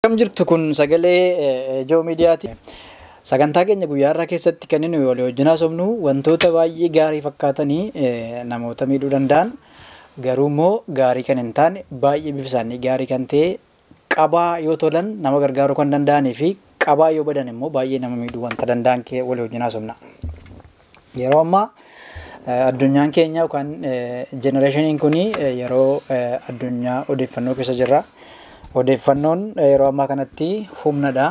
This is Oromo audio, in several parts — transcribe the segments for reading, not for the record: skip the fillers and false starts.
Akkam jirtu? Kun sagalee Ijoo Miidiyaati. Sagantaa keenya guyyaa har'aa keessatti kan inni walii wajjin haasofnu wantoota baay'ee gaarii fakkaatanii namoota miidhuu danda'an, garuu immoo gaarii kan hin taane, baay'ee bifa isaanii gaarii kan ta'e, qabaa yoo tolan nama gargaaruu kan danda'anii fi qabaa yoo badan immoo baay'ee nama miidhuu wanta danda'an walii wajjin haasofna. Yeroo ammaa addunyaan keenya yookaan jenereeshiniin kun yeroo addunyaa odeeffannoo keessa jirra. Odeeffannoon yeroo ammaa kanatti humnadha.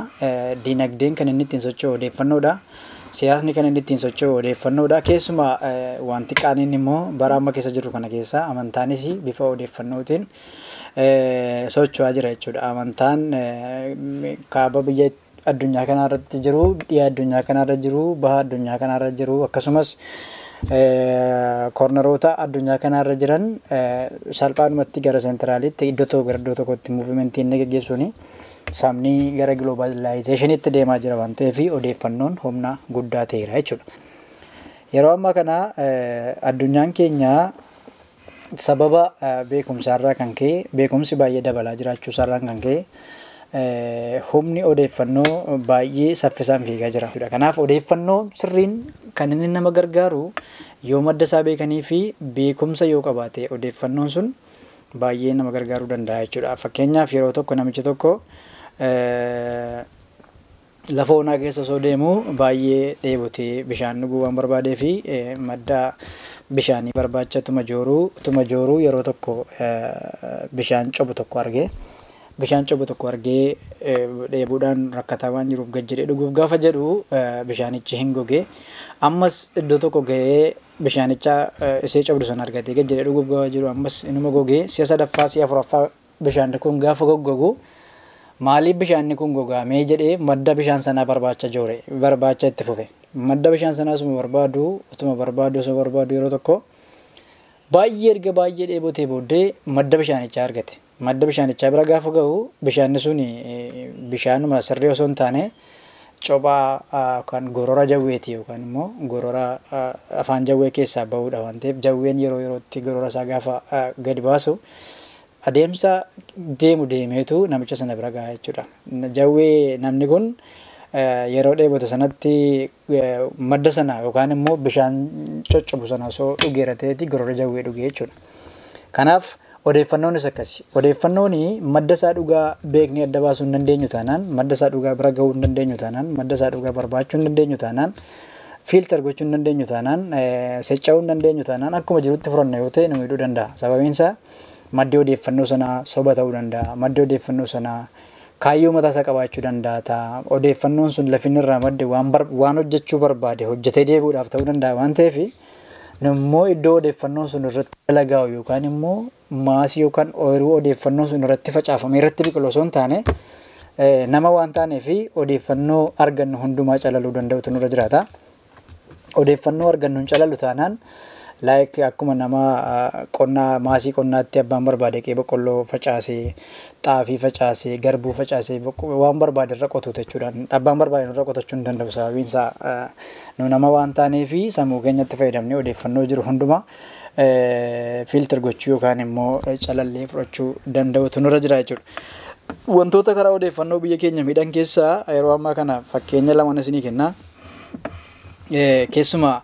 Dinagdeen kan inni ittiin socho'u odeeffannoodha. Siyaasni kan inni ittiin socho'u odeeffannoodha. Keessumaa wanti qaaniin immoo bara amma keessa jirru kana keessa amantaanis bifa odeeffannootiin socho'aa jira jechuudha. Amantaan kaaba biyya addunyaa kanarratti jiru, dhiha addunyaa kanarra jiru, baha addunyaa kanarra jiru, akkasumas corneroota addunyaa kanarra jiran salphaadhumatti gara centralitti iddoo tokko gara iddoo tokkotti movementii inni geggeessuun sabni gara globalizationitti deemaa jira waan ta'eef, odeeffannoon humna guddaa ta'eera jechuudha. Yeroo ammaa kana addunyaan keenya sababa beekumsaarraa kan ka'e, beekumsi baay'ee dabalaa jiraachuu isaarraan kan ka'e, humni odeeffannoo baay'ee saffisaan fiigaa jira. Kanaaf odeeffannoo sirriin kan inni nama gargaaru yoo madda isaa beekanii fi beekumsa yoo qabaate, odeeffannoon sun baay'ee nama gargaaruu danda'a jechuudha. Fakkeenyaaf, yeroo tokko namichi tokko lafa onaa keessa osoo deemu baay'ee dheebotee bishaan dhuguu waan barbaadee fi madda bishaanii barbaacha tuma jooruu yeroo tokko bishaan cobu tokko argee. Bishaan cobu tokko argee, dheebuudhaan rakkataa waan jiruuf gad jedhee dhuguuf gaafa jedhu bishaanichi hin goge. Ammas iddoo tokko ga'ee bishaanicha isee cobdu sana argatee gad jedhee dhuguuf gaafa jedhu ammas inuma goge. Si'a sadaffaa, si'a afuraffaa bishaan kun gaafa goggogu, maaliif bishaanni kun gogaamee jedhee madda bishaan sanaa barbaacha joore, barbaacha itti fufe. Madda bishaan sanaa osuma barbaadu, osuma barbaadu, osuma barbaadu, yeroo tokko baay'ee erga baay'ee dheebotee booddee madda bishaanichaa argate. Madda bishaanichaa bira gaafa ga'u bishaanni sun bishaanuma sirrii osoo hin taane cophaa yookaan gorora jawweeti, yookaan immoo gorora afaan jawwee keessaa bahudha waan ta'eef, jawween yeroo yerootti gorora isaa gaafa gadi baasu adeemsa deemu deemeetu namicha sana bira gaha jechuudha. Jawwee namni kun yeroo dheebote sanatti madda sana yookaan immoo bishaan coccobu sana osoo dhugeera ta'eeti gorora jawwee dhuge jechuudha. Kanaaf odeeffannoonis akkasi. Odeeffannoon madda isaa dhugaa beeknee adda baasuu hin dandeenyu taanaan, madda isaa dhugaa bira gahuu hin dandeenyu taanaan, madda isaa dhugaa barbaachuu hin dandeenyu taanaan, filter gochuu hin dandeenyu taanaan, secca'uu hin dandeenyu taanaan, akkuma jirutti fudhanna yoo ta'e nu miidhuu danda'a. Sababiin isaa maddi odeeffannoo sanaa soba ta'uu danda'a. Maddi odeeffannoo sanaa kaayyoo mataa isaa qabaachuu danda'a ta'a. Odeeffannoon sun lafinni irraa madde waan hojjechuu barbaade hojjetee deebi'uudhaaf ta'uu danda'a waan ta'eef, immoo iddoo odeeffannoon sun irratti dalagaa'u yookaan immoo maasii yookaan ooyiruu odeeffannoon sun irratti facaafame irratti biqilu osoo hin taane, nama waan taaneef odeeffannoo argannu hundumaa calaluu danda'utu nurra jiraata. Odeeffannoo argannu hin calalu taanaan, like akkuma nama qonnaa maasii qonnaatti abbaan barbaade qe'ee boqqolloo facaasee, xaafii facaasee, garbuu facaasee, waan barbaade irra qotu jechuudha. Abbaan barbaade irra qotachuu hin danda'u. Sababiin isaa nu nama waan taaneef sammuu keenyatti fayyadamnee odeeffannoo jiru hundumaa filter gochuu yookaan immoo calallee fudhachuu danda'utu nurra jira jechuudha. Wantoota karaa odeeffannoo biyya keenya miidhan keessaa yeroo ammaa kana fakkeenya lama isinii kenna. Keessumaa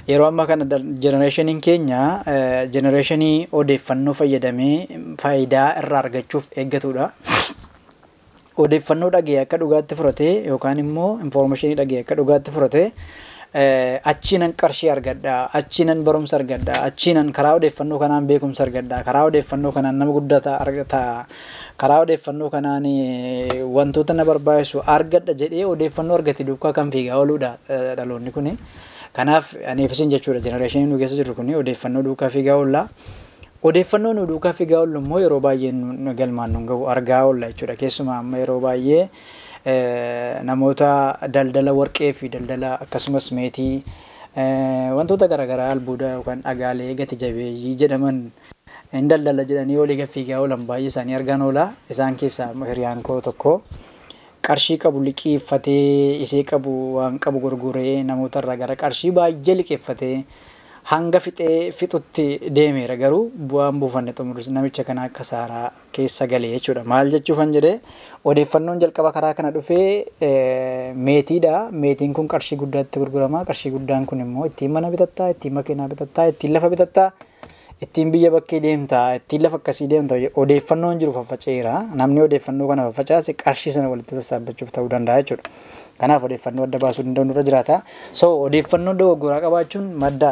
yeroo ammaa kana generationiin keenya generationii odeeffannoo fayyadamee faayidaa irraa argachuuf eeggatudha. Odeeffannoo dhagee akka dhugaatti fudhatee yookaan immoo informationii dhagee akka dhugaatti fudhatee, achii nan qarshii argadha, achii nan barumsa argadha, achii nan karaa odeeffannoo kanaan beekumsa argadha, karaa odeeffannoo kanaan nama guddaa ta'a, karaa odeeffannoo kanaan wantoota na barbaachisu argadha jedhee odeeffannoo argate duukaa kan fiigaa ooludha dhaloonni kuni. Kanaaf aniif isin jechuudha, generationii nu keessa jirru kuni odeeffannoo duukaa fiigaa oolla. Odeeffannoo nu duukaa fiigaa oollu immoo yeroo baay'ee nu galmaan nu gahu argaa oolla jechuudha. Keessumaa amma yeroo baay'ee namoota daldala warqee fi daldala akkasumas meetii, wantoota garaagaraa, albuuda yookaan dhagaalee gati jabeeyyii jedhaman hin daldala jedhanii olii gad fiigaa oolan baay'ee isaanii argaan oola. Isaan keessaa hiriyaan koo tokko qarshii qabu liqeeffatee, isee qabu waan qabu gurguree, namoota irraa gara qarshii baay'ee liqeeffatee Hanga fixee fixutti deemeera, garuu bu'aan buufanne xumurus namicha kana akka saaraa keessa galee jechuudha. Maal jechuufan jedhee, odeeffannoon jalqaba karaa kana dhufee meetiidha. Meetiin kun qarshii guddaatti gurgurama. Qarshii guddaan kun immoo ittiin mana bitattaa, ittiin makiinaa bitattaa, ittiin lafa bitattaa, ittiin biyya bakkee deemtaa, ittiin lafa akkasii deemtaa odeeffannoon jiru faffaca'eera. Namni odeeffannoo kana faffacaase qarshii sana walitti sassaabbachuuf ta'uu danda'a jechuudha. Kanaaf odeeffannoo adda baasuu danda'u nurra jiraata. So odeeffannoo dogoggoraa qabaachuun madda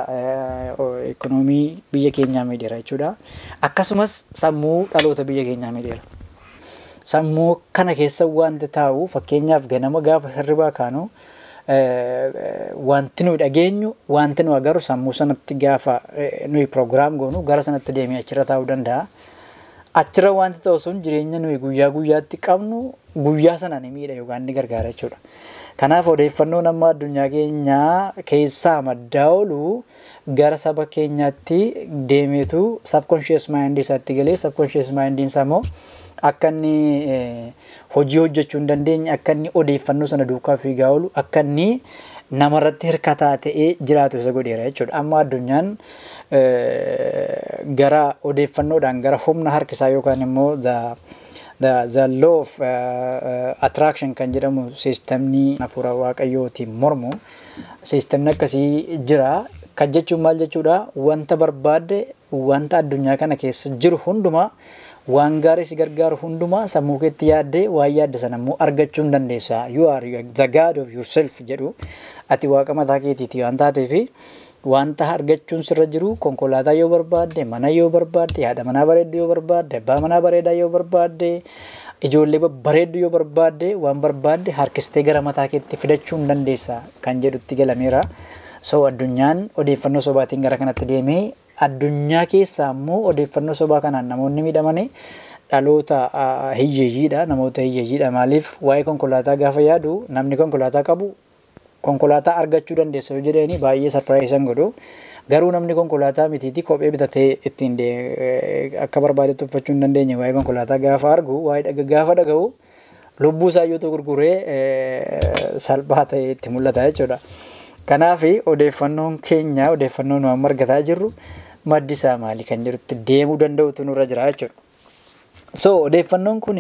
ikoonoomii biyya keenyaa miidheera jechuudha. Akkasumas sammuu dhaloota biyya keenyaa miidheera. Sammuu kana keessa wanti taa'u, fakkeenyaaf ganama gaafa hirribaa kaanu wanti nuyi dhageenyu, wanti nu agarru sammuu sanatti gaafa nuyi program goonu gara sanatti deemee achirra taa'uu danda'a. Achirra wanti ta'u sun jireenya nuyi guyyaa guyyaatti qabnu guyyaa sana ni miidha yookaan ni gargaara jechuudha. Kanaaf odeeffannoon amma addunyaa keenyaa keessaa maddaa oolu gara saba keenyaatti deemeetu subconscious mind isaatti galee, subconscious mind isaa immoo akka inni hojii hojjechuu hin dandeenye, akka inni odeeffannoo sana duukaa fiigaa oolu, akka inni namarratti hirkataa ta'ee jiraatu isa godheera jechuudha. Amma addunyaan gara odeeffannoodhaan gara humna harkisaa yookaan immoo the law of attraction kan jedhamu, systemni hafuura waaqayyootiin mormu systemni akkasii jira. Kan jechuun maal jechuudha? Wanta barbaadde, wanta addunyaa kana keessa jiru hundumaa, waan gaarii si gargaaru hundumaa sammuu keetti yaaddee waan yaadde sana immoo argachuu hin dandeessa. "You are the God of yourself" jedhu. Ati waaqa mataa keetiiti waan taateefi wanta argachuun sirra jiru, konkolaataa yoo barbaadde, mana yoo barbaadde, haadha manaa bareedduu yoo barbaadde, abbaa manaa bareedaa yoo barbaadde, ijoollee babbareedduu yoo barbaadde, waan barbaadde harkistee gara mataa keetti fidachuu hin dandeessa kan jedhutti galameera. So addunyaan odeeffannoo sobaatiin gara kanatti deemee, addunyaa keessaa immoo odeeffannoo sobaa kanaan namoonni miidhamanii dhaloota hiyyeeyyiidha. Namoota hiyyeeyyiidha. Maaliif? Waa'ee konkolaataa gaafa yaadu, namni konkolaataa qabu konkolaataa argachuu dandeessa yoo jedheeni baay'ee surprise godhu. Garuu namni konkolaataa mitiitii kophee bitatee ittiin akka barbaadetti uffachuu hin dandeenye, waa'ee konkolaataa gaafa argu, waa'ee gaafa dhaga'u, lubbuu isaa yoo gurguree salphaa ta'e itti mul'ata jechuudha. Kanaaf odeeffannoon keenya, odeeffannoo nu amma argataa jirru, maddi isaa maali kan jedhutti deemuu danda'utu nurra jira jechuudha. So odeeffannoon kun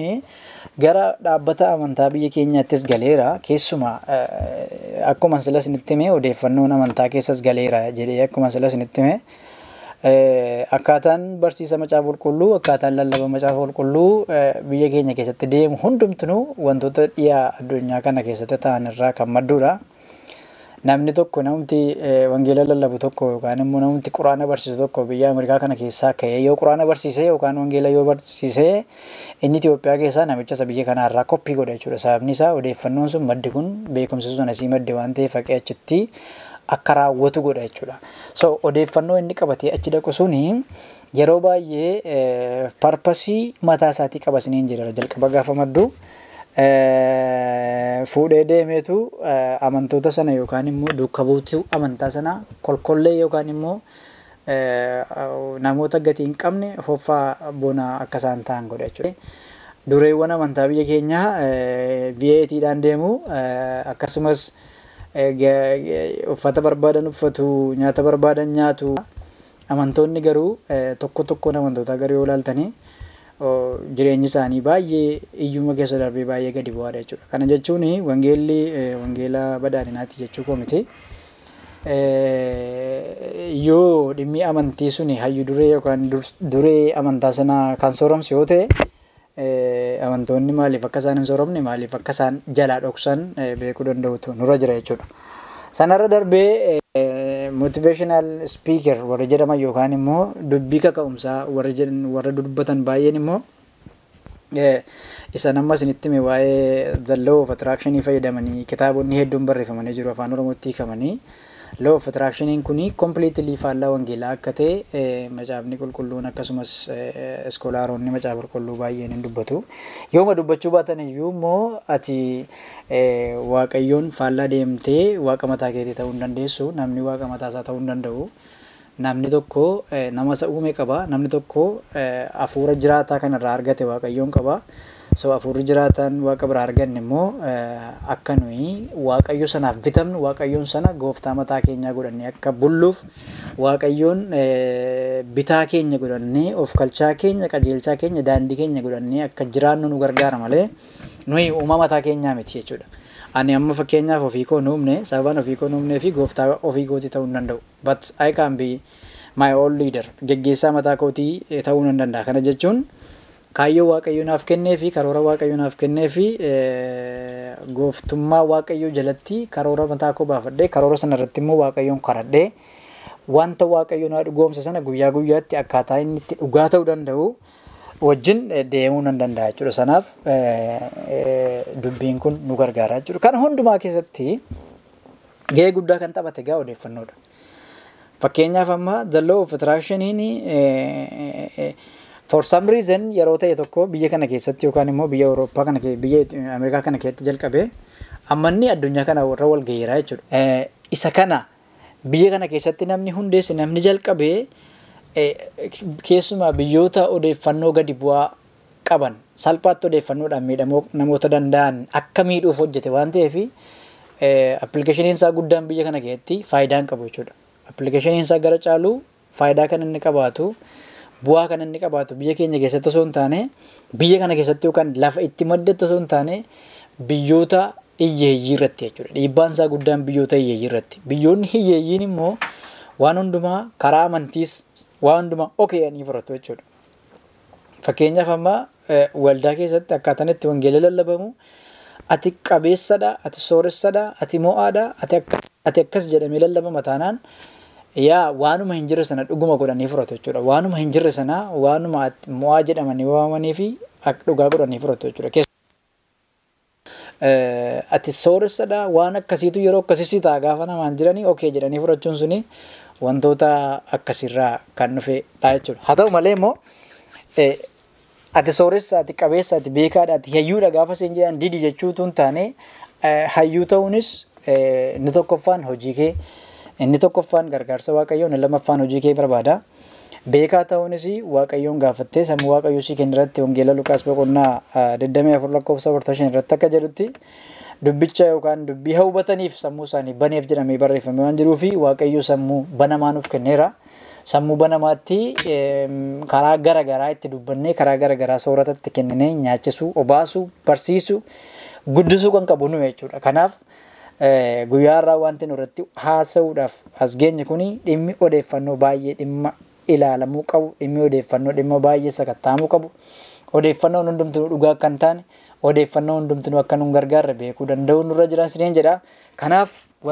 gara dhaabbata amantaa biyya keenyaattis galeera. Keessumaa akkuma sila isinitti hime, odeeffannoon amantaa keessas galeera jedhee akkuma sila isinitti hime, akkaataan barsiisa macaafa qulqulluu, akkaataan lallaba macaafa qulqulluu biyya keenya keessatti deemu hundumtinuu wantoota dhiyaa addunyaa kana keessatti ta'an irraa kan madduudha. Namni tokko, namti wangeela lallabu tokko yookaan immoo namti quraana barsiisu tokko biyya Ameerikaa kana keessaa ka'ee yoo quraana barsiise yookaan wangeela yoo barsiise, inni Itoophiyaa keessaa namicha isa biyya kanarraa copy godha jechuudha. Sababni isaa odeeffannoon sun, maddi kun, beekumsi sun asii madde waan ta'eef haqee achitti akka raawwatu godha jechuudha. So odeeffannoo inni qabatee achi dhaqu suni yeroo baay'ee purpose mataa isaatii qaba isiniin jedhera. Jalqaba gaafa maddu fuudhee deemeetu amantoota sana yookaan immoo duuka buutuu amantaa sana kolkollee yookaan immoo namoota gatii hin qabne, hoffaa bonaa akka isaan ta'an godha jechuudha. Dureewwan amantaa biyya keenyaa V8dhaan deemu, akkasumas uffata barbaadan uffatu, nyaata barbaadan nyaatu. Amantoonni garuu, tokko tokkoon amantootaa garuu yoo ilaaltanii, jireenyi isaanii baay'ee iyyuma keessa darbee baay'ee gadi bu'aadha jechuudha. Kana jechuun wangeelli wangeela badhaadhinaati jechuu koo miti. Yoo dhimmi amantii suni hayyu duree yookaan duree amantaa sanaa kan sooromsu yoo ta'e, amantoonni maaliif akka isaan hin sooromne, maaliif akka isaan jalaa dhoksan beekuu danda'utu nurra jira jechuudha. Sanarra darbee motivational speaker warra jedhaman yookaan immoo dubbii kaka'umsaa warra jedhan, warra dubbatan baay'een immoo isa nama isinitti hime, waa'ee the law of attraction fayyadamanii kitaabonni hedduun barreeffamanii jiru, afaan Oromootti hiikamanii. Law of attractioniin kuni completely faallaa wangeelaa akka ta'e macaafni qulqulluun akkasumas scholaroonni macaafa qulqulluu baay'een hin dubbatu. Yooma dubbachuu baatan iyyuu immoo ati waaqayyoon faallaa deemtee waaqa mataa keetii ta'uu hin dandeessu. Namni waaqa mataa isaa ta'uu hin danda'u. Namni tokko nama isa uume qaba. Namni tokko hafuura jiraataa kanarraa argate waaqayyoon qaba. So hafuurri jiraataan Waaqa biraa arganne immoo akka nuyi Waaqayyo sanaaf bitamnu, Waaqayyoon sana gooftaa mataa keenyaa godhannee akka bulluuf, Waaqayyoon bitaa keenya godhannee, of kalchaa keenya, qajeelchaa keenya, daandii keenya godhannee akka jiraannu nu gargaara malee nuyi uumaa mataa keenyaa miti jechuudha. Ani amma fakkeenyaaf ofii koo hin uumne, sababaan ofii koo hin uumnee fi gooftaa ofii kootii ta'uu hin danda'u. But I can be my own leader. Geggeessaa mataa kootii ta'uu nan danda'a. Kana jechuun kaayyoo Waaqayyo naaf kennee fi karoora Waaqayyo naaf kennee fi gooftummaa Waaqayyoo jalatti karoora mataa koo baafadhee, karoora sana irratti immoo Waaqayyoon kadhadhee, wanta Waaqayyo naa dhugoomsa sana guyyaa guyyaatti akkaataa inni itti dhugaa ta'uu danda'u wajjin deemuu nan danda'a jechuudha. Sanaaf dubbiin kun nu gargaara jechuudha. Kana hundumaa keessatti gahee guddaa kan taphate egaa odeeffannoodha. Fakkeenyaaf amma the law of attractioniin for some reason yeroo ta'e tokko biyya kana keessatti yookaan immoo biyya Awurooppaa kana, biyya Ameerikaa kana keessatti jalqabee amma inni addunyaa kana warra wal gaheera jechuudha. Isa kana biyya kana keessatti namni hundeesse, namni jalqabee, keessumaa biyyoota odeeffannoo gadi bu'aa qaban, salphaatti odeeffannoodhaan miidhamoo namoota danda'an akka miidhuuf hojjete waan ta'eef, applicationiin isaa guddaan biyya kana keessatti faayidaa hin qabu jechuudha. Applicationiin isaa gara caalu faayidaa kan inni qabaatu, bu'aa kan inni qabaatu biyya keenya keessatti osoo hin taane, biyya kana keessatti yookaan lafa itti maddetti osoo hin taane, biyyoota hiyyeeyyii irratti jechuudha. Dhiibbaan isaa guddaan biyyoota hiyyeeyyii irratti. Biyyoonni hiyyeeyyiin immoo waan hundumaa karaa amantiis waan hundumaa okay ni fudhatu jechuudha. Fakkeenyaaf amma waldaa keessatti akkaataan itti wangeela lallabamu, ati qabeessadha, ati sooressadha, ati mo'aadha, ati akkas jedhamee lallabama taanaan, yaa waanuma hin jirre sana dhuguma godhanii fudhatu jechuudha. Waanuma hin jirre sana waanuma mo'aa jedhamanii waamamanii fi dhugaa godhanii fudhatu jechuudha. Ati sooressadha, waan akkasiitu yeroo akkasii ta'a gaafa namaan jiranii okay jedhanii fudhachuun suni wantoota akkasirraa kan dhufedha jechuudha. Haa ta'u malee immoo ati sooressa, ati qabeessa, ati beekaadha, ati hayyuudha gaafa seen jedhan didi jechuutu hin taane, hayyuu ta'uunis inni tokkoffaan hojii kee, inni tokkoffaan gargaarsa Waaqayyoo, inni lammaffaan hojii kee barbaada. Beekaa ta'uunis Waaqayyoon gaafattee sammuu Waaqayyoo sii kenne irratti, Wangeela Luqaas boqonnaa 24 lakkoofsa 45 irratti akka jedhutti, dubbicha yookaan dubbii hubataniif sammuu isaanii baneef jedhamee barreeffame waan jiruufi, Waaqayyo sammuu banamaa nuuf kenneera. Sammuu banamaatti karaa gara garaa itti dubbannee, karaa gara garaa sooratatti kenninee nyaachisuu, obaasuu, barsiisuu, guddisuu kan qabu nu jechuudha. Kanaaf guyyaa irraa wanti nu irratti haasa'uudhaaf as geenye kuni dhimmi odeeffannoo baay'ee dhimma ilaalamuu qabu, dhimmi odeeffannoo dhimma baay'ee sakatta'amuu qabu. Odeeffannoon hundumtuu dhugaa akka hin taane, odeeffannoo hundumtuu akka nu gargaarre beekuu danda'u nurra jiran siniin jedha. Kanaaf